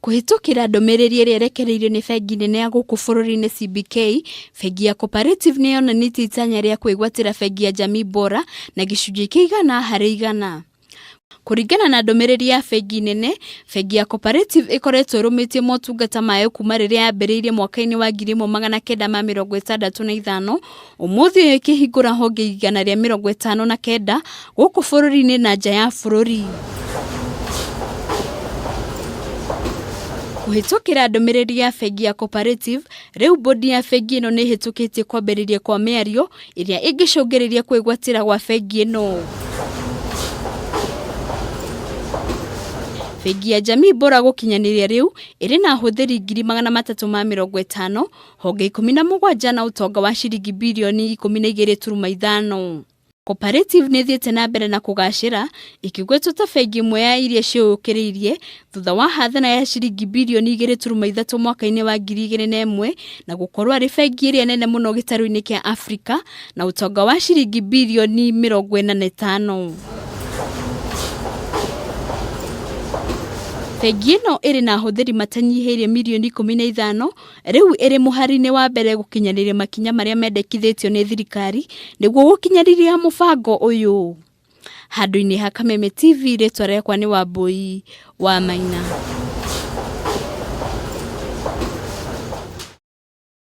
Kũhĩtũkĩra ndũmĩrĩri ĩrĩa ĩrekereirio nĩ bengi nene ya gũkũ bũrũri-inĩ CBK, bengi ya Cooperative nĩ yonanĩtie itanya rĩa kwĩgwatĩra bengi ya Jamii Bora na gĩcunjĩ kĩa 100%. Kũringana na ndũmĩrĩri ya bengi nene, bengi ya Cooperative ĩkoretwo ĩrũmĩtie motungata mayo kuma rĩrĩa yambĩrĩirie mwaka-inĩ wa 1965, ũmũthĩ ũyũ ĩkĩhingũra honge 159 gũkũ bũrũri-inĩ na nja ya bũrũri. Kũhĩtũkĩra ndũmĩrĩri ya bengi ya Cooperative, rĩu bodi ya bengi ĩno nĩ ĩhĩtũkĩtie kwambĩrĩria kwa mĩario ĩrĩa ĩngĩcũngĩrĩria kwĩgwatĩra gwa bengi ĩno. Bengi ya Jamii Bora gũkinyanĩria rĩu ĩrĩ na ahũthĩri 350,000, honge 17 na ũtonga wa ciringi birioni 12.5. Cooperative nĩ ĩthiĩte na mbere na kũgacĩra, ĩkĩgwetwo ta bengi ĩmwe ya iria ciĩyũkĩrĩirie thutha wa hathara ya ciringi birioni 2.3 mwaka-inĩ wa 2001 na gũkorwo arĩ bengi ĩrĩa nene mũno gĩtarũ-inĩ kĩa Afrika na ũtonga wa ciringi birioni 45. Bengi ĩno ĩrĩ na ahũthĩri matanyihĩirie mirioni 15 rĩu ĩrĩ mũhari-inĩ wa mbere gũkinyanĩria makinya marĩa mendekithĩtio nĩ thirikari nĩguo gũkinyanĩria mũbango ũyũ. Handũ-inĩ ha Kameme TV rĩtwa rĩakwa nĩ Wambũi wa Maina.